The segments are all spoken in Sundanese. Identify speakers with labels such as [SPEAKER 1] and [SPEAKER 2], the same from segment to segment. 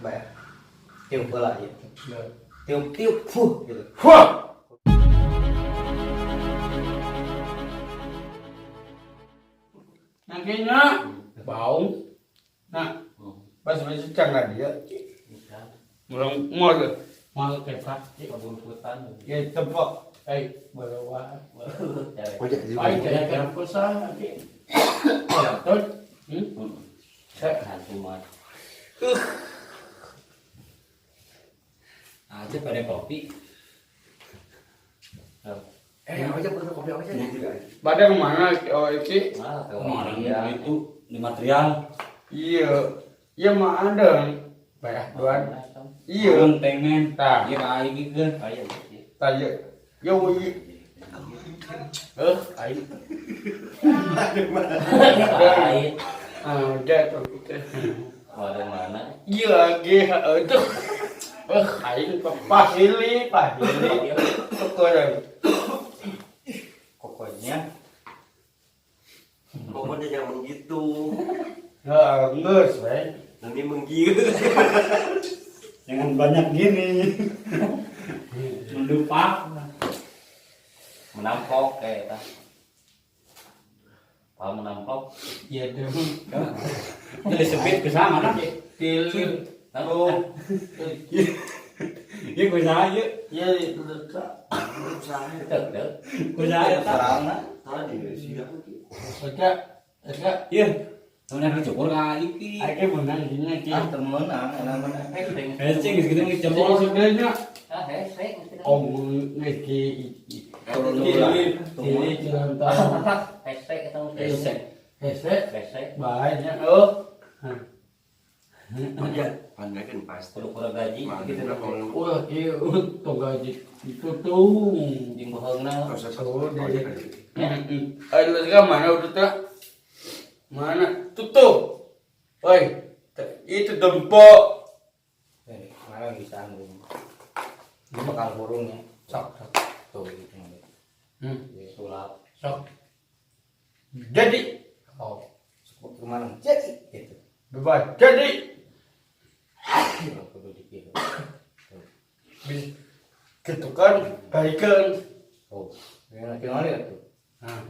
[SPEAKER 1] Baik. Tiup heula ieu. Tiup tiup fuh gitu.
[SPEAKER 2] Wah. Nantinya bau. Nah, pas masih canggah dia. Mulai mau mau kepak.
[SPEAKER 3] Kabur-butan.
[SPEAKER 2] Ya tepok. Eh, bawa.
[SPEAKER 4] Ojek di
[SPEAKER 2] Ay, kaya kaya ko sa akin. Tol. Hmm?
[SPEAKER 3] Hantu mah. Aja pada kopi.
[SPEAKER 4] Eh, ojek butuh kopi ojek.
[SPEAKER 2] Pada kemana? Oh, iki.
[SPEAKER 3] Nah,
[SPEAKER 5] Kemarin itu di material.
[SPEAKER 2] Iya. Iya mah ada. Bayar duan. Iya.
[SPEAKER 5] Urang pengen.
[SPEAKER 2] Tah.
[SPEAKER 5] Iya ka aing gitu.
[SPEAKER 3] Ayo.
[SPEAKER 2] Tah iya. Yo iya. Eh, aing.
[SPEAKER 3] Ayo.
[SPEAKER 2] Ah, udah tuh.
[SPEAKER 3] Waduh mana?
[SPEAKER 2] Iya, ge itu. Eh, aing pahili, pahili. Tukur.
[SPEAKER 1] Pokoknya
[SPEAKER 4] Pokoknya jangan begitu.
[SPEAKER 2] Heeh, geus we.
[SPEAKER 4] Nanti menggiur.
[SPEAKER 5] Jangan banyak gini. Mendupak.
[SPEAKER 3] Menampok kayak eta. Paham menampok?
[SPEAKER 2] Iya deh.
[SPEAKER 5] Jadi sepit ke sana lah.
[SPEAKER 2] Tilu. Oh.
[SPEAKER 5] Iya gue saya.
[SPEAKER 2] Iya, itu dekat.
[SPEAKER 3] Dek, dek.
[SPEAKER 5] Gue saya.
[SPEAKER 1] sarana
[SPEAKER 4] Tadi siang.
[SPEAKER 2] Oke, oke.
[SPEAKER 5] Iya. Temen cukur ka aing ki.
[SPEAKER 2] Aing menang gini ki.
[SPEAKER 1] ah temenan enak mana.
[SPEAKER 5] Hecing geus gitu geus jempol.
[SPEAKER 2] Sebenarnya
[SPEAKER 3] Ah, hese.
[SPEAKER 2] om ngeki
[SPEAKER 1] Tulu
[SPEAKER 2] tili jalan
[SPEAKER 3] Hese ketemu
[SPEAKER 2] Hese. Hese
[SPEAKER 3] Hese.
[SPEAKER 2] banyak oh.
[SPEAKER 4] Pandai kan pasti.
[SPEAKER 3] Kudu kurang gaji gitu.
[SPEAKER 2] Wah, iya untung gaji itu tuh.
[SPEAKER 3] Jeung bohongna.
[SPEAKER 2] Ayo lu mana udah tuh? Mana? Tutup. Woi, itu dempok.
[SPEAKER 1] Eh, mana bisa anggung. Ini bakal burungnya.
[SPEAKER 2] Sok, sok.
[SPEAKER 1] Tuh gitu.
[SPEAKER 2] Hmm,
[SPEAKER 3] Sulap.
[SPEAKER 2] sok. Jadi,
[SPEAKER 1] Oh, kemana? Jadi gitu.
[SPEAKER 2] bebas. Jadi,
[SPEAKER 1] Kudu dipilih.
[SPEAKER 2] gitu kan, baikan.
[SPEAKER 1] Oh, gimana gimana ya tuh?
[SPEAKER 2] Nah.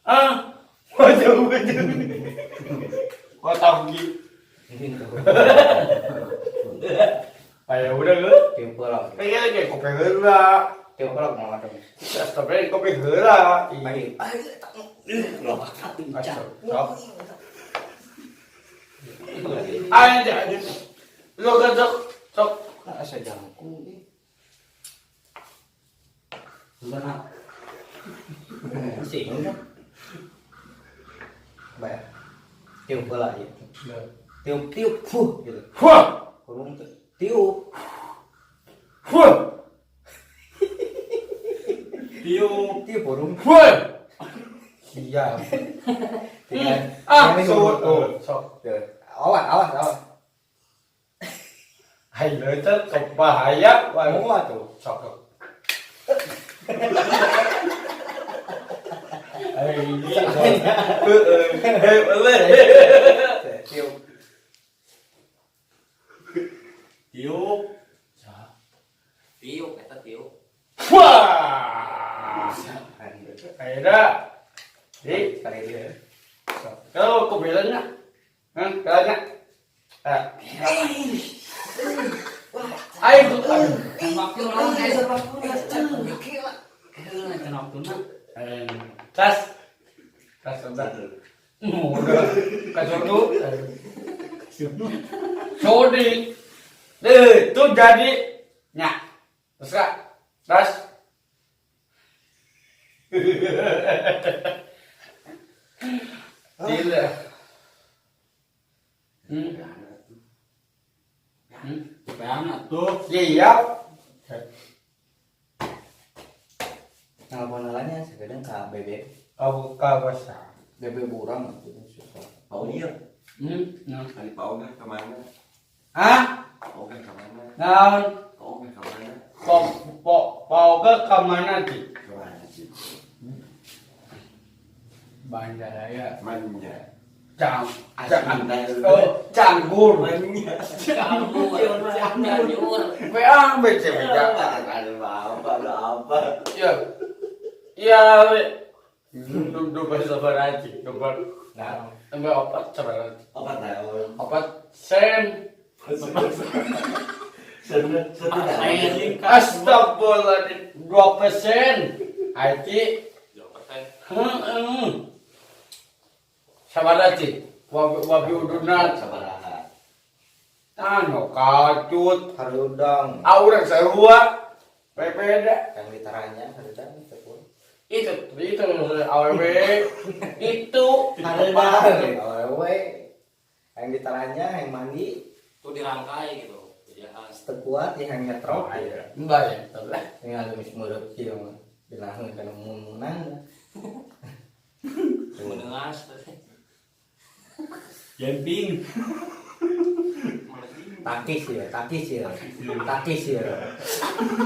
[SPEAKER 2] Ah, wajah wajah. Kok tahu gitu?
[SPEAKER 1] Ini tuh.
[SPEAKER 2] Ayo udah ke.
[SPEAKER 1] Tiup heula.
[SPEAKER 2] Kayaknya lagi kopi heula.
[SPEAKER 1] Tiup heula kumaha dong.
[SPEAKER 2] Tapi kopi heula.
[SPEAKER 1] Baik.
[SPEAKER 2] Sok. Ayo aja. Lo kan sok sok.
[SPEAKER 1] Asa jangkung ih.
[SPEAKER 5] Bentar.
[SPEAKER 3] Sih.
[SPEAKER 1] Baik. Tiup heula ieu. Tiup tiup fuh gitu.
[SPEAKER 2] Wah,
[SPEAKER 1] Burung tuh tiup.
[SPEAKER 2] wah,
[SPEAKER 5] Tiup.
[SPEAKER 1] Tiup burung.
[SPEAKER 2] wah. Siap.
[SPEAKER 1] Tinggal.
[SPEAKER 2] Ah,
[SPEAKER 1] Ini
[SPEAKER 2] sok.
[SPEAKER 1] burung.
[SPEAKER 2] Sok.
[SPEAKER 1] Tuh. Awas, awas, awas.
[SPEAKER 2] Ayo sok bahaya.
[SPEAKER 1] Semua tuh.
[SPEAKER 2] Sok. Ayo,
[SPEAKER 1] Tiup.
[SPEAKER 5] Tiup.
[SPEAKER 3] Tiup eta tiup.
[SPEAKER 2] Wah. Akhirnya, di
[SPEAKER 1] Sekali dia.
[SPEAKER 2] kalau aku bilangnya, bilangnya, eh, ayo,
[SPEAKER 5] Waktu orang kayak waktuna.
[SPEAKER 2] tas, tas udah, udah, kasur tuh, sodi, deh, tuh jadi, nyak, terus kak, tas, tidak,
[SPEAKER 5] Peana tuh.
[SPEAKER 2] Siap.
[SPEAKER 1] Nelpon heulanya sekedeng ka BB.
[SPEAKER 2] Aku kawasa.
[SPEAKER 1] BB burang gitu susah.
[SPEAKER 4] Pak Ogir.
[SPEAKER 2] Nah.
[SPEAKER 4] Kali Pak Ogah kemana?
[SPEAKER 2] Ah,
[SPEAKER 4] Pak Ogah kemana?
[SPEAKER 2] naon?
[SPEAKER 4] Pak Ogah kemana?
[SPEAKER 2] Po po po ke mana sih?
[SPEAKER 4] Kemana sih?
[SPEAKER 2] Bandaraya.
[SPEAKER 4] Manja.
[SPEAKER 2] Jang, jangan. Oh, canggur.
[SPEAKER 3] Canggur, Cianjur.
[SPEAKER 2] WA BC beda.
[SPEAKER 1] Apa lu apa?
[SPEAKER 2] Ya. Ya, dua sabar aja, dua.
[SPEAKER 1] Nah,
[SPEAKER 2] Tambah opat sabar aja.
[SPEAKER 1] opat tahun.
[SPEAKER 2] Opat sen.
[SPEAKER 1] Sen sen
[SPEAKER 3] Sen.
[SPEAKER 2] Astagfirullahaladzim, 2%. IT.
[SPEAKER 3] 2%.
[SPEAKER 2] Heeh. Sabar aja. Wabi wabi udunat.
[SPEAKER 1] Sabaraha.
[SPEAKER 2] Anu kacut.
[SPEAKER 1] Harudang.
[SPEAKER 2] Aurang sarua. Beda.
[SPEAKER 1] Yang literannya harudang tepun.
[SPEAKER 2] Itu awewe itu
[SPEAKER 1] Harudang. Awewe. Yang literannya yang mandi
[SPEAKER 3] Tuh dirangkai gitu. Jahat.
[SPEAKER 1] tekuat yang nyetrok.
[SPEAKER 2] Enggak ya, lah.
[SPEAKER 1] Ini geus meureut kieu mah. Dinaheun kana mun-munan.
[SPEAKER 3] Menengas.
[SPEAKER 5] Jumping.
[SPEAKER 1] Takis ya, takis ya. Takis ya.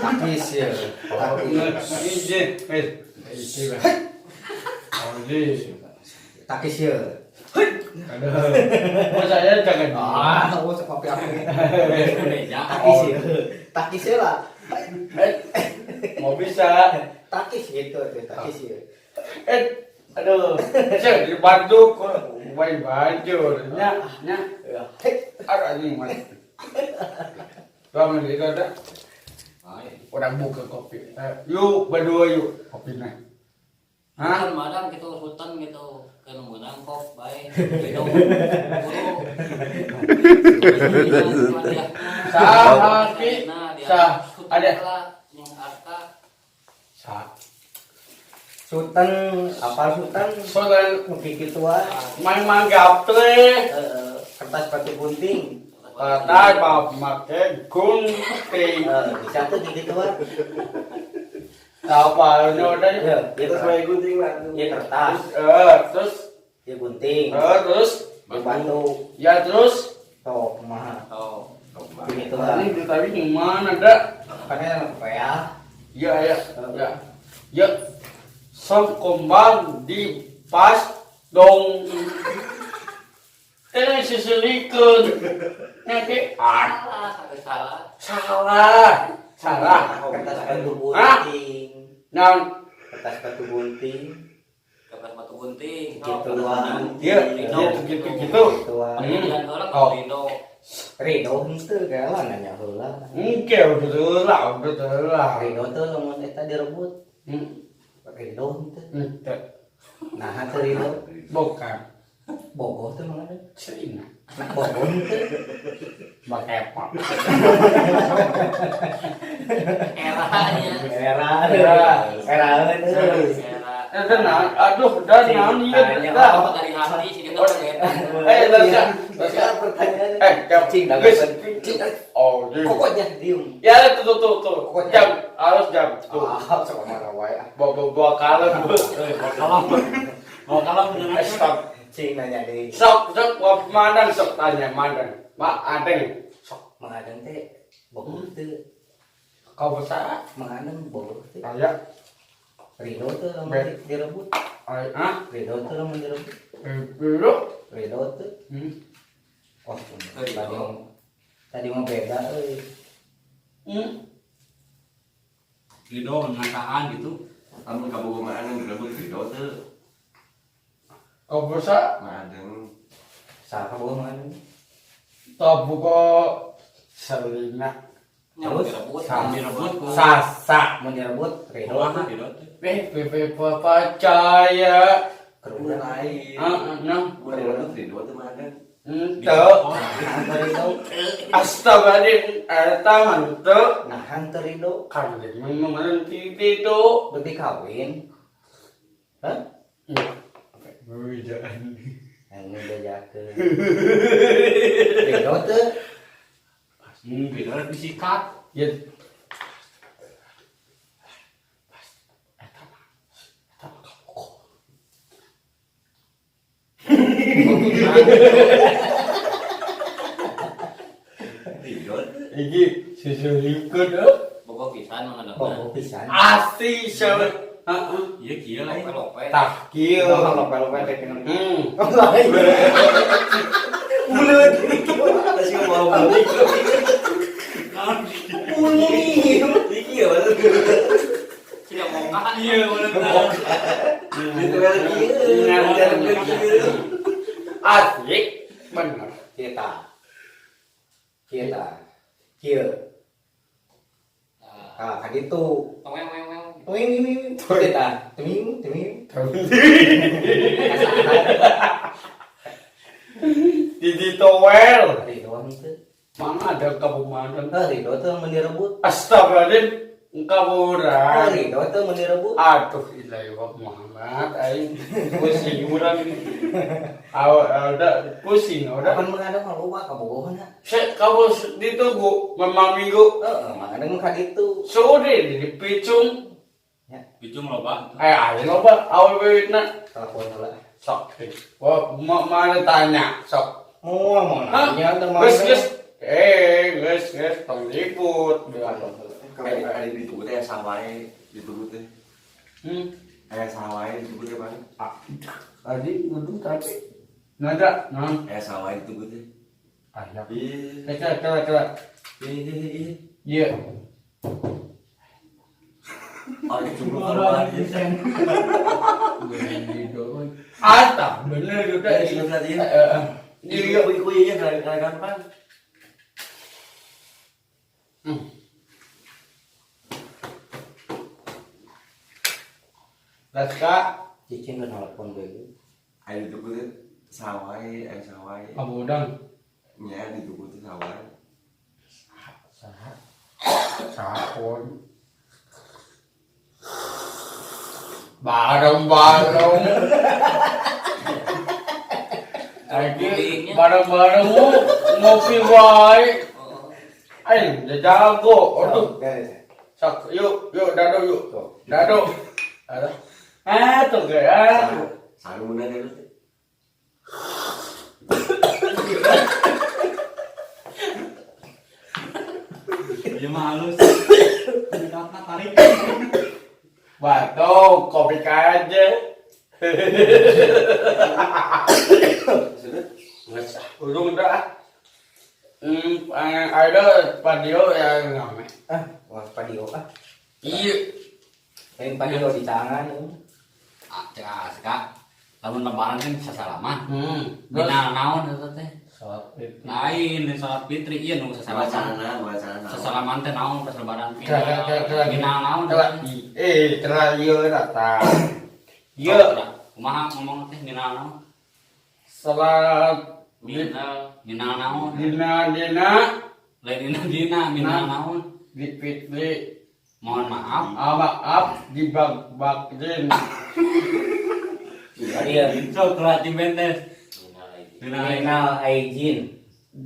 [SPEAKER 1] Takis ya. Takis.
[SPEAKER 2] Ini, eh, ini, oh, ini.
[SPEAKER 1] Takis ya.
[SPEAKER 2] Aduh. Mau saya jangan.
[SPEAKER 1] Ah, oh kopi aku.
[SPEAKER 3] Meja.
[SPEAKER 1] Takis ya. Takis ya lah.
[SPEAKER 2] Eh, mau bisa.
[SPEAKER 1] Takis gitu tuh, takis ya.
[SPEAKER 2] Eh, aduh. Saya dibantu kok. Main baju. Nya, nya.
[SPEAKER 1] Ya. Hei.
[SPEAKER 2] Aduh, anjing mas. Dua menit itu ada. Orang buka kopi. Eh, yuk berdua yuk kopinya. Hah?
[SPEAKER 3] Hutan madang gitu, hutan gitu. Kan menang kok, baik. Gitu. Buru.
[SPEAKER 2] Sah, Ki. Sah. Ada.
[SPEAKER 3] Yang arta.
[SPEAKER 2] Sah.
[SPEAKER 1] Sultan, apa sultan?
[SPEAKER 2] Soalnya
[SPEAKER 1] Mungkin gituan.
[SPEAKER 2] main manggaple.
[SPEAKER 1] Kertas batu gunting.
[SPEAKER 2] Kata mau make gunting.
[SPEAKER 1] Bisa tuh gituan.
[SPEAKER 2] Apa ini udah
[SPEAKER 1] Ya, ya
[SPEAKER 4] Terus main gunting lah.
[SPEAKER 1] Ya kertas,
[SPEAKER 2] eh terus
[SPEAKER 1] ya gunting,
[SPEAKER 2] eh terus
[SPEAKER 1] ya batu,
[SPEAKER 2] ya terus
[SPEAKER 1] tok kumaha.
[SPEAKER 3] Oh.
[SPEAKER 1] Gitu lah.
[SPEAKER 2] ini tadi gimana dak?
[SPEAKER 1] Karena ya
[SPEAKER 2] Ya ya ya ya som kombang di pas dong. Eh sisilikeun. Nanti ah
[SPEAKER 3] Salah, ada salah.
[SPEAKER 2] salah salah.
[SPEAKER 1] Kertas batu
[SPEAKER 2] Hah?
[SPEAKER 1] gunting.
[SPEAKER 2] Nah,
[SPEAKER 1] Kertas batu gunting.
[SPEAKER 3] Kertas batu gunting.
[SPEAKER 1] Gitu lah.
[SPEAKER 2] ya gitu gitu gitu.
[SPEAKER 1] Gituan.
[SPEAKER 3] Panggilan orang
[SPEAKER 2] Oh.
[SPEAKER 3] Rido.
[SPEAKER 1] Rido henteu kalah nanya heula.
[SPEAKER 2] Oke, udah lah, udah lah.
[SPEAKER 1] Rido teh lamun eta direbut.
[SPEAKER 2] Hmm,
[SPEAKER 1] Rido henteu.
[SPEAKER 2] ente.
[SPEAKER 1] Nah, teu Rido.
[SPEAKER 2] Bukan.
[SPEAKER 1] Bogoh teh mana?
[SPEAKER 2] Cina.
[SPEAKER 1] Nah, bogoh henteu.
[SPEAKER 2] Pakai apa?
[SPEAKER 3] Eranya.
[SPEAKER 1] Era.
[SPEAKER 2] Era.
[SPEAKER 1] Era euy.
[SPEAKER 3] Era.
[SPEAKER 2] Eh, tenang. Aduh, dan naon ieu
[SPEAKER 1] Tanya.
[SPEAKER 2] dah.
[SPEAKER 3] Apa dari hati sih kita pengen.
[SPEAKER 2] Eh, dah, dah.
[SPEAKER 1] Iya, pertanyaan.
[SPEAKER 2] Eh, jam.
[SPEAKER 1] Cing, dah.
[SPEAKER 2] Guys.
[SPEAKER 1] Cing.
[SPEAKER 2] Oh, di.
[SPEAKER 1] Pokoknya diem.
[SPEAKER 2] Ya, tuh tuh tuh tuh.
[SPEAKER 1] Pokoknya.
[SPEAKER 2] Jam, harus jam. Tuh.
[SPEAKER 1] Ah, sok marah wae ah.
[SPEAKER 2] Bawa bawa bawa kalem.
[SPEAKER 5] Bawa kalem. Bawa kalem.
[SPEAKER 2] Eh, stop.
[SPEAKER 1] Cing nanya deui.
[SPEAKER 2] Sok, sok, wah, mandang sok tanya mandang. Mak adeng. Sok.
[SPEAKER 1] Mang Adeng teh bogoh teu.
[SPEAKER 2] Kau besar?
[SPEAKER 1] Mang Adeng bogoh teu.
[SPEAKER 2] Aya.
[SPEAKER 1] Rido teu lamun
[SPEAKER 2] Be.
[SPEAKER 1] direbut.
[SPEAKER 2] Aya. Ah,
[SPEAKER 1] Rido teu lamun direbut.
[SPEAKER 2] dulu.
[SPEAKER 1] Rido teu.
[SPEAKER 2] Hmm.
[SPEAKER 1] Oh,
[SPEAKER 3] Rido.
[SPEAKER 1] tadi mau beda euy.
[SPEAKER 2] Hmm.
[SPEAKER 5] Rido ngantaan gitu.
[SPEAKER 4] Lamun kabogoh mah anu direbut Rido teu.
[SPEAKER 2] Kau besar?
[SPEAKER 4] Madeng.
[SPEAKER 1] Saha bogoh Mang Adeng?
[SPEAKER 2] Tobuko Selina.
[SPEAKER 3] Terus direbut.
[SPEAKER 5] Direbut ku.
[SPEAKER 2] Sasa.
[SPEAKER 1] Mun direbut Rido
[SPEAKER 5] Kumaha
[SPEAKER 1] teu.
[SPEAKER 5] Rido teh?
[SPEAKER 2] Eh, bebe percaya.
[SPEAKER 1] Keur urang.
[SPEAKER 4] Lain.
[SPEAKER 2] Ah, nah.
[SPEAKER 4] Mun direbut Rido teu Madeng.
[SPEAKER 2] Ente.
[SPEAKER 1] Nahan teu Rido.
[SPEAKER 2] Astagfirullahaladzim, eta mantep.
[SPEAKER 1] Nahan teu Rido.
[SPEAKER 2] Kan memang itu.
[SPEAKER 1] Berarti kawin. Hah?
[SPEAKER 2] Bejaan.
[SPEAKER 1] Anu bejakeun. Rido teu.
[SPEAKER 5] Rido rek disikat.
[SPEAKER 2] Ya.
[SPEAKER 4] Rido teu.
[SPEAKER 2] Iki susu ikut oh.
[SPEAKER 3] Bogoh pisan Mang Adeng.
[SPEAKER 1] Bogoh pisan.
[SPEAKER 2] Asli sewe. Heeh.
[SPEAKER 5] Iya kieu lain.
[SPEAKER 3] Lope-lope.
[SPEAKER 2] Tah kieu.
[SPEAKER 1] Lope-lope teh kenal.
[SPEAKER 2] Hmm.
[SPEAKER 1] Oh, lain. Buleut.
[SPEAKER 4] Masih mau beli.
[SPEAKER 1] Buleut.
[SPEAKER 4] Iki ya bener.
[SPEAKER 3] Tidak mau kah?
[SPEAKER 5] Iya bener.
[SPEAKER 4] Itu kan kieu.
[SPEAKER 2] Asik bener.
[SPEAKER 1] Kita. Kita. Kieu.
[SPEAKER 3] Nah,
[SPEAKER 1] Ah, ka ditu.
[SPEAKER 3] tongeng weng weng.
[SPEAKER 1] Wing wing wing. Kita. Teming teming.
[SPEAKER 2] Di towel.
[SPEAKER 1] Ridho itu.
[SPEAKER 2] Mana ada kabupaten?
[SPEAKER 1] Eh, Ridho tuh mun direbut.
[SPEAKER 2] Astagfirullahaladzim,
[SPEAKER 1] Eh,
[SPEAKER 2] kaburan.
[SPEAKER 1] Ridho tuh mun direbut.
[SPEAKER 2] Aduh, ilahi wa Muhammad, aing pusing urang. Aw, udah pusing, udah.
[SPEAKER 1] Kapan mengadang mah loba kabogohna.
[SPEAKER 2] Saya kamu ditunggu memang minggu.
[SPEAKER 1] Heeh, makanya mah ka ditu.
[SPEAKER 2] Sore di picung.
[SPEAKER 5] Bijung loba.
[SPEAKER 2] Eh, ayo loba awal na
[SPEAKER 1] Telepon heula.
[SPEAKER 2] sok. Wah, mau mana tanya sok.
[SPEAKER 1] Mau mau
[SPEAKER 2] Hah?
[SPEAKER 1] nanya teh mah.
[SPEAKER 2] Geus geus. Eh, geus geus tong ribut.
[SPEAKER 1] Telepon heula.
[SPEAKER 4] Ada di tubuh teh sawae di tubuh teh.
[SPEAKER 2] Hmm.
[SPEAKER 4] Eh sawae di tubuh teh paling.
[SPEAKER 2] Ah, tadi ngedung tapi nada, nah.
[SPEAKER 4] Eh sawae di tubuh teh.
[SPEAKER 2] Ayah.
[SPEAKER 4] Ih,
[SPEAKER 2] Kela kela kela.
[SPEAKER 4] ih, ih, ih.
[SPEAKER 2] Iya.
[SPEAKER 4] Oh, cuma kalau
[SPEAKER 2] Atah, bener juga.
[SPEAKER 4] Eh, sudah tadi.
[SPEAKER 2] Eh,
[SPEAKER 4] Iya,
[SPEAKER 2] iya.
[SPEAKER 4] kuy-kuy ya, kayak gampang.
[SPEAKER 2] Hmm. Laska,
[SPEAKER 1] Cicing ke telepon gue.
[SPEAKER 4] Ayo di tubuh teh sawae, eh sawae.
[SPEAKER 2] abudang.
[SPEAKER 4] Nya di tubuh teh sawae.
[SPEAKER 2] Saha. Sahon. Bareng-bareng. Lagi bareng-bareng ngopi wae.
[SPEAKER 3] Oh,
[SPEAKER 2] Ayo, jago. Aduh.
[SPEAKER 1] Beres.
[SPEAKER 2] Sok, yuk, yuk, dado yuk.
[SPEAKER 1] Tuh.
[SPEAKER 2] Dado. Aduh. Ah, tuh kayak.
[SPEAKER 4] Saruna deh teh.
[SPEAKER 5] Iya mah halus. Nyedotna tarik.
[SPEAKER 2] Batuk, kopi aja.
[SPEAKER 4] Sudah.
[SPEAKER 2] Nggak urung dah. Hmm, ada padio yang ngame.
[SPEAKER 1] Ah, wah padio ah.
[SPEAKER 2] Iya.
[SPEAKER 1] Lain padio di tangan. ini.
[SPEAKER 5] Ah, cek asik kak. Lamun lebaran kan sasalaman.
[SPEAKER 2] Hmm.
[SPEAKER 5] Dina naon eta teh?
[SPEAKER 2] Salat fitri.
[SPEAKER 5] Lain di salat fitri ieu nu sasalaman.
[SPEAKER 4] Wacana, wacana.
[SPEAKER 5] Sasalaman teh naon pas lebaran?
[SPEAKER 2] Kela, kela, kela.
[SPEAKER 5] Dina naon?
[SPEAKER 2] Kela, eh, kela iya rata. Iya.
[SPEAKER 5] Kumaha ngomong teh dina naon?
[SPEAKER 2] Salat
[SPEAKER 3] Minal.
[SPEAKER 5] Dina naon?
[SPEAKER 2] dina dina
[SPEAKER 5] Lain dina dina minal naon?
[SPEAKER 2] di fitri.
[SPEAKER 5] Mohon maaf.
[SPEAKER 2] Ah, maaf di bak bakdin.
[SPEAKER 1] Iya.
[SPEAKER 5] Sok lah cimentes.
[SPEAKER 3] Minal aidin.
[SPEAKER 5] Dina lain.
[SPEAKER 1] Minal aijin.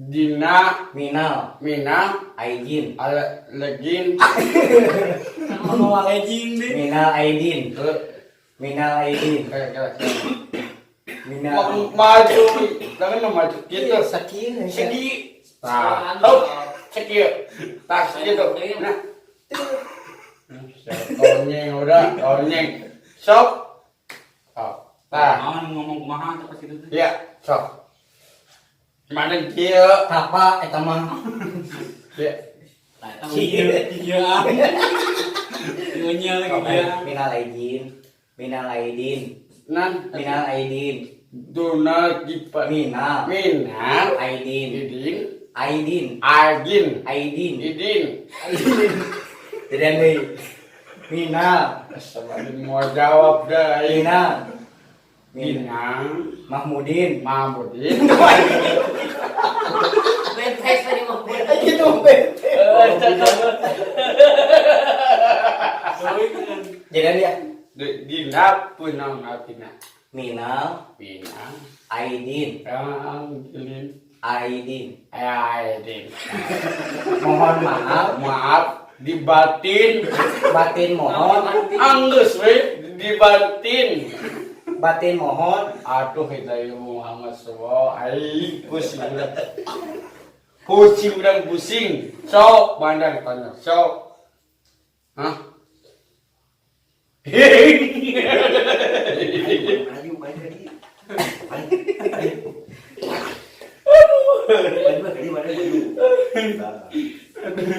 [SPEAKER 2] Dina
[SPEAKER 1] Minal
[SPEAKER 2] mina
[SPEAKER 1] aijin.
[SPEAKER 2] ala legin
[SPEAKER 5] Ngomong lejing deh.
[SPEAKER 1] Minal aidin.
[SPEAKER 2] ke
[SPEAKER 1] Minal aidin.
[SPEAKER 2] kela kela.
[SPEAKER 1] Minal.
[SPEAKER 2] Maju, jangan maju gitu.
[SPEAKER 1] Sakit.
[SPEAKER 2] Segi. Nah, oh, segi. Tas gitu. Nah. Onyeng udah, onyeng. Sok. Oh, nah,
[SPEAKER 5] Naon ngomong kumaha teh pas itu teh?
[SPEAKER 2] ya, sok. Mana kieu?
[SPEAKER 1] Tapa eta mah.
[SPEAKER 2] Ya.
[SPEAKER 5] Lah eta ieu ieu ah. Ieu nya lagi ieu.
[SPEAKER 1] Minal aidin. Minal aidin.
[SPEAKER 2] Nan
[SPEAKER 1] Minal aidin.
[SPEAKER 2] duna dipa
[SPEAKER 1] Minal
[SPEAKER 2] minal
[SPEAKER 1] aidin.
[SPEAKER 2] idin
[SPEAKER 1] Aidin.
[SPEAKER 2] agin
[SPEAKER 1] Aidin.
[SPEAKER 2] idin.
[SPEAKER 1] Aidin. Jadi deui. Minal.
[SPEAKER 2] Astagfirullahaladzim, mau jawab dah.
[SPEAKER 1] Minal. Minal.
[SPEAKER 2] Minang
[SPEAKER 1] Mahmudin.
[SPEAKER 2] Mahmudin.
[SPEAKER 3] Bentes tadi mah.
[SPEAKER 1] Gitu bete. Jadi dia
[SPEAKER 2] Dina punang natina.
[SPEAKER 1] Minal
[SPEAKER 2] Minang
[SPEAKER 1] Aidin.
[SPEAKER 2] Anggelin
[SPEAKER 1] Aidin.
[SPEAKER 2] Aidin.
[SPEAKER 1] Mohon maaf,
[SPEAKER 2] Maaf dibatin.
[SPEAKER 1] batin mohon,
[SPEAKER 2] Anggus we dibatin.
[SPEAKER 1] batin mohon.
[SPEAKER 2] Aduh hidayah Muhammad sallallahu alaihi pusing udah. Pusing udah pusing. Sok bandang tanya sok. Hah?
[SPEAKER 4] Ayo main tadi. Ayo. Ayo. Ayo tadi mana baju?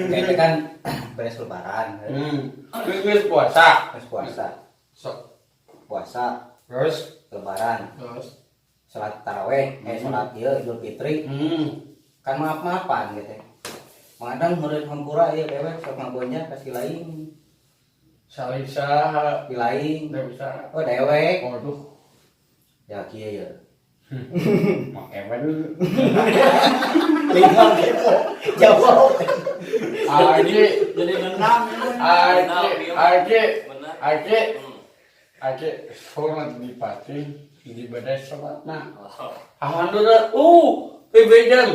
[SPEAKER 1] Kayaknya kan beres lebaran.
[SPEAKER 2] Geus puasa.
[SPEAKER 1] Beres puasa.
[SPEAKER 2] Sok.
[SPEAKER 1] Puasa
[SPEAKER 2] Terus
[SPEAKER 1] lebaran,
[SPEAKER 2] terus.
[SPEAKER 1] Sholat taraweh, sholat ieu Idul Fitri, kan maaf-maafan gitu. Mengadang meureun hampura ieu dewek sok ngabonya kasih lain,
[SPEAKER 2] Salisa
[SPEAKER 1] di lain.
[SPEAKER 2] Nggak bisa.
[SPEAKER 1] Oh, dewek.
[SPEAKER 2] Waduh.
[SPEAKER 1] Ya kieu ya.
[SPEAKER 2] Make dulu.
[SPEAKER 1] Lima gitu. Jawab.
[SPEAKER 2] Aji,
[SPEAKER 5] Jadi dendam.
[SPEAKER 2] aji, aji,
[SPEAKER 3] Benar.
[SPEAKER 2] aji, aji, sholat di pati, di badai sholat nah.
[SPEAKER 3] Oh.
[SPEAKER 2] Alhamdulillah, bebejan,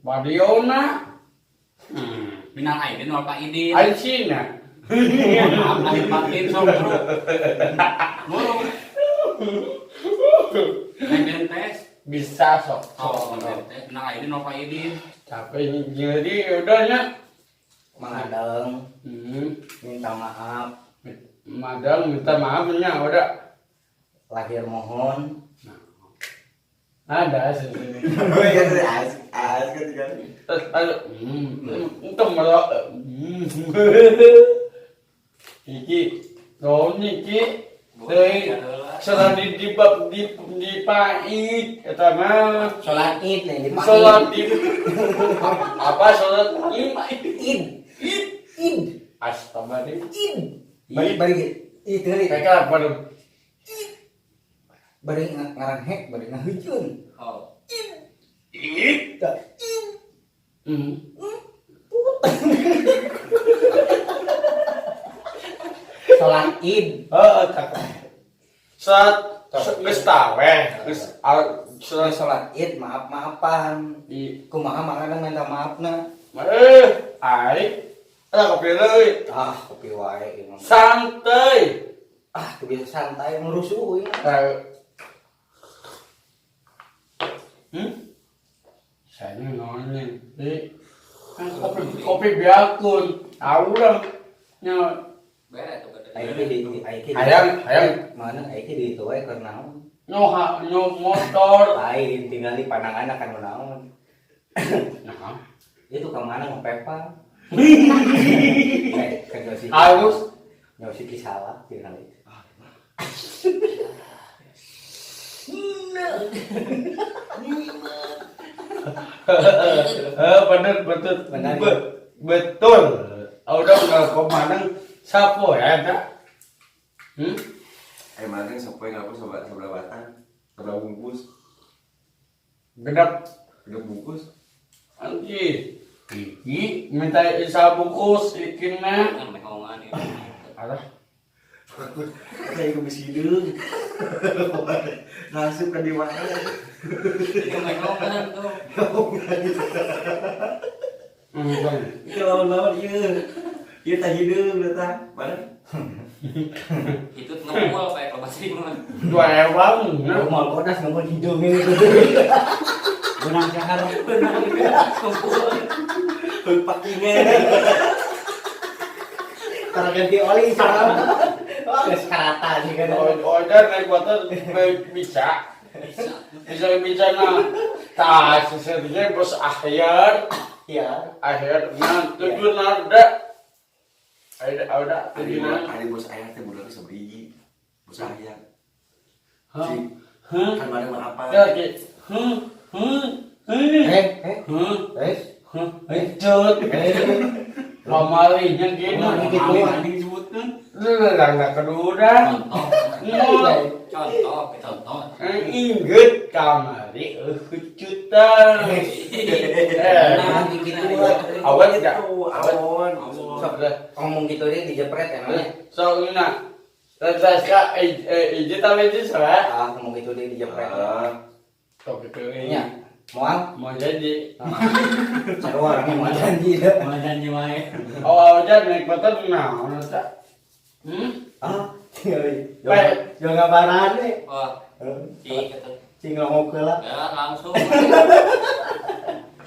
[SPEAKER 2] badiona,
[SPEAKER 5] Minal aidin wal faidin.
[SPEAKER 2] Aisyina.
[SPEAKER 5] Maaf lahir batin sok bro. Bro. Lain tes.
[SPEAKER 2] Bisa sok.
[SPEAKER 5] Oh, lain tes. Minal aidin wal faidin.
[SPEAKER 2] Tapi jadi udahnya.
[SPEAKER 1] Mengadang minta maaf,
[SPEAKER 2] Madam minta maafnya udah.
[SPEAKER 1] Lahir mohon.
[SPEAKER 2] Ada sih.
[SPEAKER 4] Oh iya, as as kan kan.
[SPEAKER 2] Terus aduh, untuk melok, Iki, naon iki, deui salah di di di di pait eta mah.
[SPEAKER 1] Sholat Id nih, di
[SPEAKER 2] Sholat di apa sholat id?
[SPEAKER 1] Id. Id. Id.
[SPEAKER 2] Astagfirullah.
[SPEAKER 1] Id. Bari bari itu nih.
[SPEAKER 2] Mereka baru
[SPEAKER 1] Bari ngarang hek, bari ngahujeun.
[SPEAKER 3] Oh.
[SPEAKER 2] Id.
[SPEAKER 1] Tah. Sholat Id.
[SPEAKER 2] Heeh, cakep. Saat geus taweh, geus
[SPEAKER 1] Sholat sholat Id maaf-maafan.
[SPEAKER 2] di
[SPEAKER 1] Kumaha makana minta maafna?
[SPEAKER 2] Aing ada kopi deui.
[SPEAKER 1] Ah, kopi wae ieu mah.
[SPEAKER 2] Santai.
[SPEAKER 1] Ah, teu bisa santai ngerusuh ieu mah.
[SPEAKER 2] Saya nanya, di kan kopi kopi biakun, tahu lah. Nya
[SPEAKER 3] Bere tuh gede.
[SPEAKER 1] Aing ge di aing ge.
[SPEAKER 2] Hayang, hayang.
[SPEAKER 1] Mana aing ge di itu wae keur naon?
[SPEAKER 2] Nyoha nyo motor.
[SPEAKER 1] Lain tinggal di pandangan kan naon.
[SPEAKER 2] Nah,
[SPEAKER 1] Itu ke mana ngepepa? Eh, kan Yosi.
[SPEAKER 2] Harus.
[SPEAKER 1] Yosi ki salah tinggal itu.
[SPEAKER 2] Bener betul.
[SPEAKER 1] Benar,
[SPEAKER 2] Betul. Udah nggak komandan sapo ya, tak?
[SPEAKER 4] Eh mana sopo yang apa sebelah sebelah batang, sebelah bungkus,
[SPEAKER 2] Genap
[SPEAKER 4] udah bungkus.
[SPEAKER 2] Anji. Iki minta isa bungkus iki na.
[SPEAKER 3] Kan mehongan itu.
[SPEAKER 2] Alah.
[SPEAKER 4] Kayak gue hidung. Langsung ke di mana?
[SPEAKER 3] Itu mehongan tuh.
[SPEAKER 2] Bang.
[SPEAKER 4] Itu lawan-lawan iya. Iya tak hidung datang. Mana?
[SPEAKER 3] Itu ngepul kayak kalau bahasa mah.
[SPEAKER 2] Dua ewang.
[SPEAKER 1] Lu mau kodas ngomong hidung ini.
[SPEAKER 5] Benang sahar.
[SPEAKER 3] Ngepul.
[SPEAKER 4] Pakingan.
[SPEAKER 1] Karena ganti oli salah. Wah, geus karata sih kan.
[SPEAKER 2] Order naik motor bisa.
[SPEAKER 3] Bisa.
[SPEAKER 2] Bisa bisa nah. Tah, seserinya bos akhir.
[SPEAKER 1] Iya.
[SPEAKER 2] Akhir nah tujuh nada. Ada ada
[SPEAKER 4] Hari
[SPEAKER 2] tujuh nada.
[SPEAKER 4] hari bos ayah teh budak seberiji. Bos ayah.
[SPEAKER 2] Hah?
[SPEAKER 4] Cik,
[SPEAKER 2] Hah?
[SPEAKER 4] kan mana mah apa?
[SPEAKER 2] Ya, Ki. Hah? Hah? Hah?
[SPEAKER 1] Eh, eh,
[SPEAKER 2] Hah?
[SPEAKER 1] eh.
[SPEAKER 2] Hah? Cut. Pamalinya gini.
[SPEAKER 1] Gitu.
[SPEAKER 5] Anjing disebutkeun.
[SPEAKER 2] Lu lah nggak keduran.
[SPEAKER 3] Contoh.
[SPEAKER 2] Nol.
[SPEAKER 3] Contoh.
[SPEAKER 5] Contoh.
[SPEAKER 2] Inget kamari kecutan.
[SPEAKER 1] Nah, gitu lah.
[SPEAKER 2] Awan tidak?
[SPEAKER 4] Itu awon.
[SPEAKER 1] Sok, ngomong gitu dia dijepret emangnya.
[SPEAKER 2] So nah, terus kak, ije tapi ije salah.
[SPEAKER 1] Ah, ngomong gitu dia dijepret.
[SPEAKER 4] Ah,
[SPEAKER 2] Sok gitu
[SPEAKER 1] Nya, moal.
[SPEAKER 2] Mau jadi.
[SPEAKER 1] Sarua orangnya moal janji dah.
[SPEAKER 5] Mau janji wae.
[SPEAKER 2] Oh, aja naik motor nah, ono tak?
[SPEAKER 1] Ah, tinggal. Jangan gambaran deh.
[SPEAKER 3] Wah, cik gitu.
[SPEAKER 1] Cing ngomong lah.
[SPEAKER 3] Ya langsung.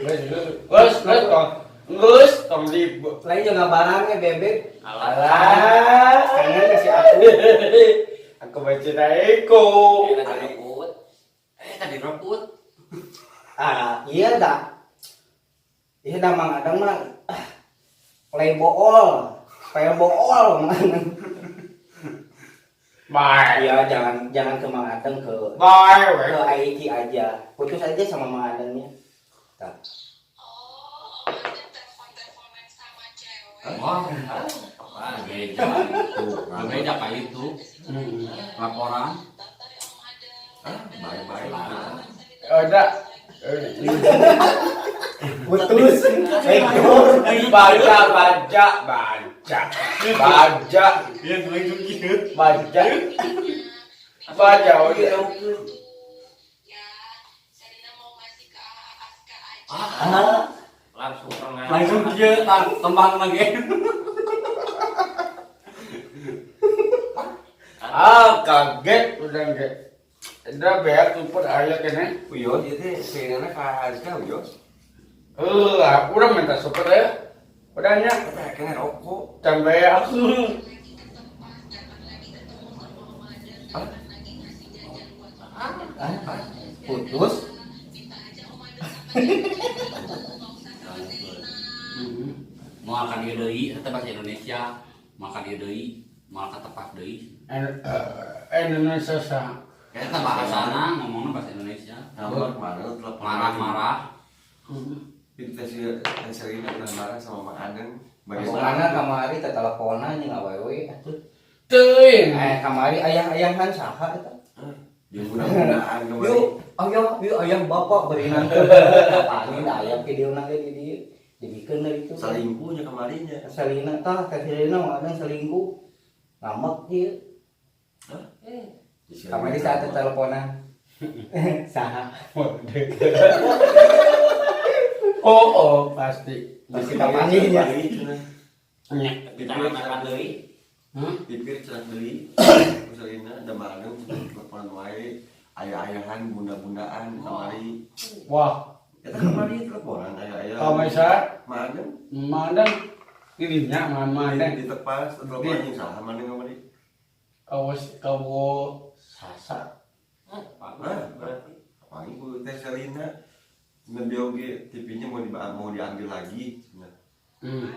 [SPEAKER 2] Wes, wes, wes, kok. Geus tong di
[SPEAKER 1] Lain juga barangnya bebek.
[SPEAKER 2] Alah,
[SPEAKER 1] Kangen ke si aku.
[SPEAKER 2] Aku mencintaiku.
[SPEAKER 3] Eh, tadi rebut. Eh, tadi rebut.
[SPEAKER 1] Ah, iya dah. Iya dah Mang Adeng mah ah, playbool. Playbool Mang Adeng.
[SPEAKER 2] Bye.
[SPEAKER 1] Iya, jangan jangan ke Mang Adeng, ke
[SPEAKER 2] Bye.
[SPEAKER 1] ke Aiki aja. Putus aja sama Mang Adengnya. Tah.
[SPEAKER 6] Oh, Om Adeng telepon-teleponan sama cewek.
[SPEAKER 5] Wah,
[SPEAKER 3] Wah,
[SPEAKER 5] beda itu. Beda kayak itu. Laporan.
[SPEAKER 6] Bentar ya Om Adeng.
[SPEAKER 4] Ah, bye-bye.
[SPEAKER 2] Udah.
[SPEAKER 1] Putus.
[SPEAKER 2] Baca, baca, baca, baca,
[SPEAKER 5] Iya, langsung gitu.
[SPEAKER 2] baca, baca. Udah.
[SPEAKER 6] Ya, Serina mau ngasih ke Aska aja.
[SPEAKER 1] Ah,
[SPEAKER 3] langsung tengah.
[SPEAKER 5] Langsung dia tembang lagi.
[SPEAKER 2] Ah, kaget udah enggak. Udah beak tumpet ayah kene.
[SPEAKER 4] Uyos ieu teh seinana ka Azka uyos.
[SPEAKER 2] Eh, aku udah minta super ya. Udahnya,
[SPEAKER 4] Eta kena rokok.
[SPEAKER 2] sampai aku.
[SPEAKER 6] Lagi ke tempat, kapan lagi ketemu sama Om Adeng, kapan lagi ngasih jajan buat Om Adeng.
[SPEAKER 1] ah, putus.
[SPEAKER 6] Minta aja Om Adeng sama Serina, nggak usah sama Serina.
[SPEAKER 5] Mau akan dia deui, eta bahasa Indonesia. Mau akan dia deui, mau ka tepat deui.
[SPEAKER 2] Indonesia sah.
[SPEAKER 5] Eta bahasana ngomongna bahasa Indonesia.
[SPEAKER 4] Nomor mana telepon.
[SPEAKER 5] Marah-marah.
[SPEAKER 4] Itu teh si teh Serina udah marah sama Mang Adeng.
[SPEAKER 1] Bagaimana kamari teh teleponan jeung awewe atuh.
[SPEAKER 2] Teuing.
[SPEAKER 1] Eh, kamari ayah-ayahan saha eta?
[SPEAKER 4] Dia guna-gunaan kemarin.
[SPEAKER 1] Yuk, ayah, yuk ayah bapak berinan ke. Apaan da ayah video ge di dieu. Dibikeun dari itu.
[SPEAKER 4] Selingkuhnya kemarinya.
[SPEAKER 1] Selina tah, teh Selina mah kadang selingkuh. Ngambek ieu. Kamari saat teleponan. Saha?
[SPEAKER 2] Oh, oh, pasti.
[SPEAKER 1] Pasti kapanggih nya.
[SPEAKER 2] Nya.
[SPEAKER 3] Ditangan deui.
[SPEAKER 2] Hmm?
[SPEAKER 4] Pipir cerah beli, Serina ada Mang Adeng teleponan wae, ayah-ayahan, bunda-bundaan kamari.
[SPEAKER 2] Wah,
[SPEAKER 4] Eta kamari teleponan ayah-ayahan.
[SPEAKER 2] kalau misalnya
[SPEAKER 4] Mang Adeng
[SPEAKER 2] mana ininya mama
[SPEAKER 4] di tepas teleponan yang salah mana kamari.
[SPEAKER 2] Kau kau sasa.
[SPEAKER 4] Nah,
[SPEAKER 3] Berarti.
[SPEAKER 4] apalagi ku teh Selina Nabi oge TV-nya mau diambil lagi cenah.
[SPEAKER 2] Hmm.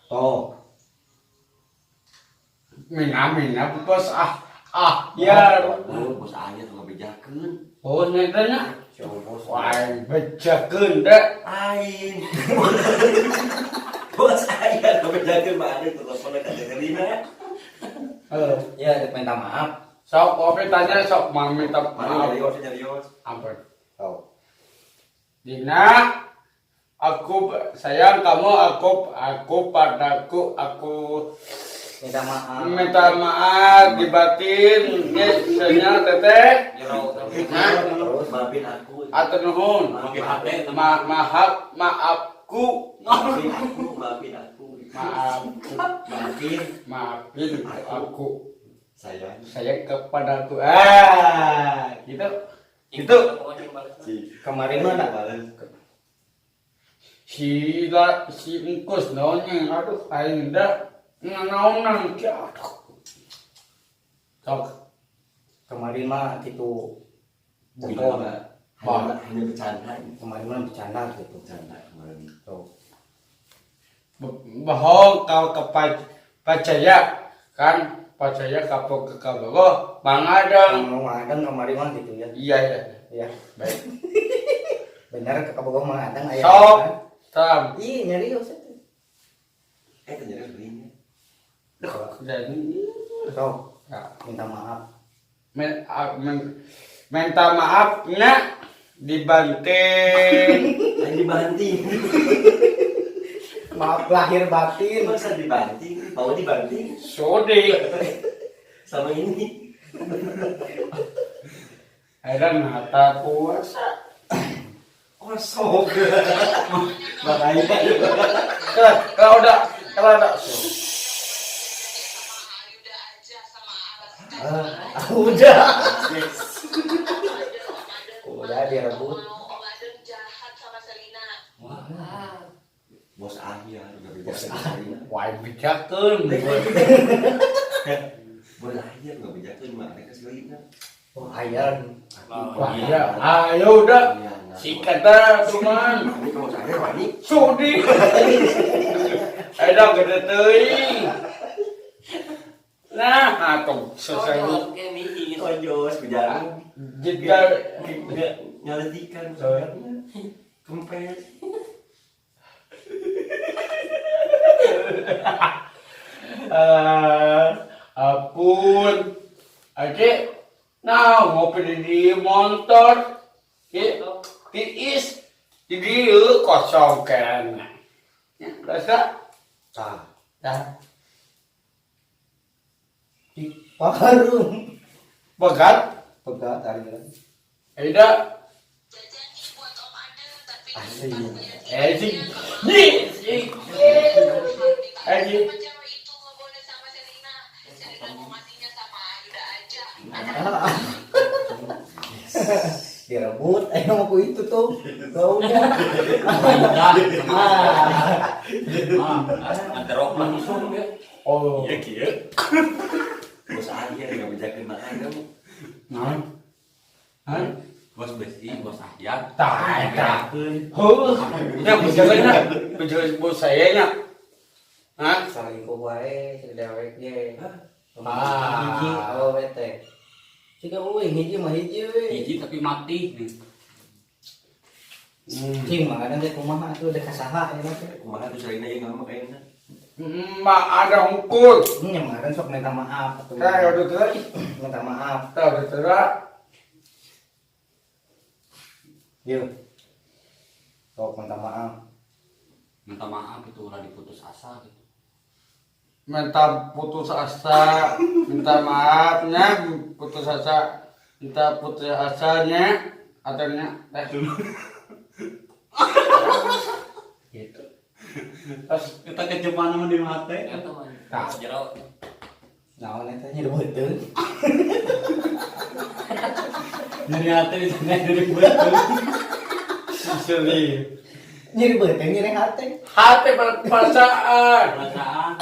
[SPEAKER 1] Tuh.
[SPEAKER 2] Mina mina bos ah ah ya.
[SPEAKER 4] Oh, bos ayah tuh ngabejakeun.
[SPEAKER 2] Bos netanya.
[SPEAKER 1] Si bos.
[SPEAKER 2] Wah, bejakeun deh.
[SPEAKER 4] Aing. Bos ayah ngabejakeun mah ada teleponnya ka teh Selina.
[SPEAKER 2] Eh,
[SPEAKER 1] Ya, minta maaf.
[SPEAKER 2] sok kopi tanya sok mau minta
[SPEAKER 4] Mana
[SPEAKER 2] maaf.
[SPEAKER 4] nyarios nyarios.
[SPEAKER 2] Apa?
[SPEAKER 1] Tuh.
[SPEAKER 2] Dina, aku sayang kamu, aku padaku, aku
[SPEAKER 1] Minta maaf.
[SPEAKER 2] minta maaf dibatin, ya, saya teteh,
[SPEAKER 3] Jero
[SPEAKER 4] Terus maafin aku.
[SPEAKER 2] atau nuhun,
[SPEAKER 5] Pakai hati
[SPEAKER 2] ma maaf, maafku,
[SPEAKER 4] Maafin aku, maafin aku.
[SPEAKER 2] maaf,
[SPEAKER 4] Maafin
[SPEAKER 2] maafin aku,
[SPEAKER 4] sayang.
[SPEAKER 2] sayang kepadaku, ah, gitu, gitu.
[SPEAKER 4] Si
[SPEAKER 1] Kemarin mana?
[SPEAKER 4] Balas.
[SPEAKER 2] Si la si engkus naonnya, aduh, aing dah, naonan, aduh, sok.
[SPEAKER 1] Kemarin mah gitu bohong.
[SPEAKER 4] Hanya, hanya bercanda.
[SPEAKER 1] Kemarin mah bercanda gitu.
[SPEAKER 4] Bercanda kemarin.
[SPEAKER 1] Tuh.
[SPEAKER 2] Bohong kau kepada percaya kan percaya kapok ke kabogo mangadang
[SPEAKER 1] Mang Adeng kemarin mah gitu ya.
[SPEAKER 2] iya iya
[SPEAKER 1] Ya,
[SPEAKER 2] baik
[SPEAKER 1] benar ke kabogoh Mang Adeng aya.
[SPEAKER 2] sok tam
[SPEAKER 1] Iya, nyarios itu.
[SPEAKER 4] Eh, ternyata belinya.
[SPEAKER 2] jadi
[SPEAKER 1] Sok,
[SPEAKER 2] ya,
[SPEAKER 1] minta maaf.
[SPEAKER 2] minta maafnya dibanting
[SPEAKER 4] Lain dibanting.
[SPEAKER 1] Maaf lahir batin.
[SPEAKER 4] Masa dibanting? Mau dibanting
[SPEAKER 2] sodi
[SPEAKER 4] sama ini.
[SPEAKER 2] akhirnya mata puasa
[SPEAKER 4] Kosong. Makanya.
[SPEAKER 2] kalau udah kalau udah
[SPEAKER 6] Sama Ayuda aja sama Alaska.
[SPEAKER 1] Ah, udah.
[SPEAKER 4] Yes.
[SPEAKER 1] Udah direbut.
[SPEAKER 6] Mau Om Adeng jahat sama Selina.
[SPEAKER 3] Wah.
[SPEAKER 4] Bos akhir nggak bejakeun.
[SPEAKER 2] Wah, bejakeun.
[SPEAKER 4] Bos akhir nggak bejakeun mah mereka Selina.
[SPEAKER 1] Oh, ayam.
[SPEAKER 2] Wah, ya, ayo udah. Sikat dah cuman.
[SPEAKER 4] Ini kalau saya wani.
[SPEAKER 2] Sudi. Ada gede teuing. Nah, atau selesai.
[SPEAKER 3] Konyol, kayak mie.
[SPEAKER 4] Ojos bejakeun.
[SPEAKER 2] Jika
[SPEAKER 4] Nyaletikan soalnya. Kempes.
[SPEAKER 2] Ampun. Oke. Nah, ngopi di motor. Ki, tiis. Di dieu kosong kan. Ya, rasa
[SPEAKER 1] Tah.
[SPEAKER 2] dah
[SPEAKER 1] Di warung.
[SPEAKER 2] begat.
[SPEAKER 1] Pegat hari ini.
[SPEAKER 2] Aida,
[SPEAKER 6] Jajan nih buat Om Adeng, tapi
[SPEAKER 1] Asli.
[SPEAKER 6] pas bayar
[SPEAKER 2] eh si, ni, si, eh si.
[SPEAKER 6] sama cewek itu nggak boleh sama Selina. Selina mau ngasihnya sama Ayuda aja.
[SPEAKER 1] Direbut, ayo mau ku itu tuh. Baunya.
[SPEAKER 5] Udah.
[SPEAKER 1] Ah.
[SPEAKER 5] Ngerok langsung ya.
[SPEAKER 2] Oh,
[SPEAKER 4] Iya kieu. Bos akhir nggak bejakeun mah ada.
[SPEAKER 2] nah, hah?
[SPEAKER 5] Bos besi, bos ahyar.
[SPEAKER 2] Tah, tah. Huh, ya bejakeunna, bejakeun bos saya nya. Hah?
[SPEAKER 1] Selingkuh wae, si dewek ge.
[SPEAKER 2] Ah.
[SPEAKER 1] Hiji awewe teh. Siga euy hiji mah hiji we.
[SPEAKER 5] Hiji tapi mati nih.
[SPEAKER 1] Cing mah kadang teh kumaha atuh dek kasaha ya teh.
[SPEAKER 4] Kumaha tuh Selina ieu ngambek ayeuna.
[SPEAKER 2] Ma ada hukum.
[SPEAKER 1] Nya mah kadang sok minta maaf atuh.
[SPEAKER 2] Saya udah tua,
[SPEAKER 1] Minta maaf.
[SPEAKER 2] saya udah tua.
[SPEAKER 1] Yuk. Sok minta maaf.
[SPEAKER 5] Minta maaf itu udah diputus asa gitu.
[SPEAKER 2] Minta putus asa, minta maafnya, putus asa, minta putus asanya, atau nya, teh.
[SPEAKER 1] Gitu.
[SPEAKER 2] Terus
[SPEAKER 5] Kita kecemana mah di mate.
[SPEAKER 3] Eta mah.
[SPEAKER 2] Tah.
[SPEAKER 3] Jero.
[SPEAKER 1] Naon eta nyeri beuteung.
[SPEAKER 5] Nyeri hati di sana dari betul.
[SPEAKER 2] sedih.
[SPEAKER 1] Nyeri beuteung nyeri hate.
[SPEAKER 2] Hati perasaan.
[SPEAKER 5] Perasaan.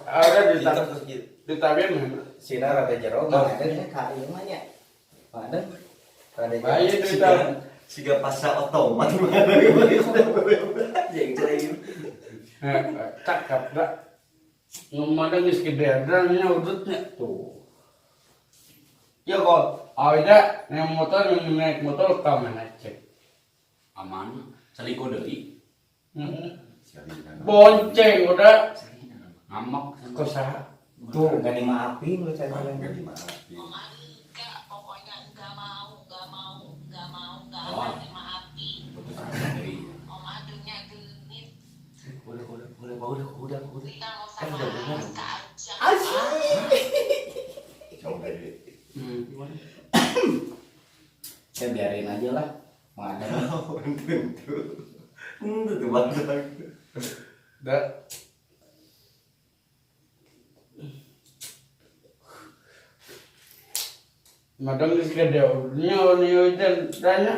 [SPEAKER 2] Ada di
[SPEAKER 4] Terus gitu.
[SPEAKER 2] ditabin mana?
[SPEAKER 1] Sina rada jero mah kadang teh ka ieu mah nya. Mah kadang rada jero.
[SPEAKER 2] Bayi
[SPEAKER 4] Siga
[SPEAKER 2] ditabin.
[SPEAKER 4] siga pasa otomat mah. Jeung lain.
[SPEAKER 2] Cakep dah. Ngomongnya geus gede nya udutnya.
[SPEAKER 1] Tuh.
[SPEAKER 2] Ya kok, ada naik motor, naik motor ke mana cek?
[SPEAKER 5] Aman. Selingkuh deui.
[SPEAKER 2] Bonceng udah.
[SPEAKER 5] Ngambek.
[SPEAKER 2] Kok saha?
[SPEAKER 1] Tuh, gak dimaafin lu cewek.
[SPEAKER 4] Enggak dimaafin.
[SPEAKER 6] Om Adeng enggak, pokoknya enggak mau, enggak mau, enggak mau, enggak
[SPEAKER 5] Oh.
[SPEAKER 6] akan dimaafin.
[SPEAKER 5] Putus asa deui.
[SPEAKER 6] Om Adengnya genit,
[SPEAKER 4] Udah udah udah udah udah udah.
[SPEAKER 6] kita mau
[SPEAKER 4] Kan
[SPEAKER 6] sama
[SPEAKER 4] udah bener.
[SPEAKER 6] Aska aja.
[SPEAKER 4] Jauh dari.
[SPEAKER 1] Ya biarin aja lah. Mah ada.
[SPEAKER 4] Tentu. Tentu banget.
[SPEAKER 2] Dah. Madam geus gede nya nya dan tanya.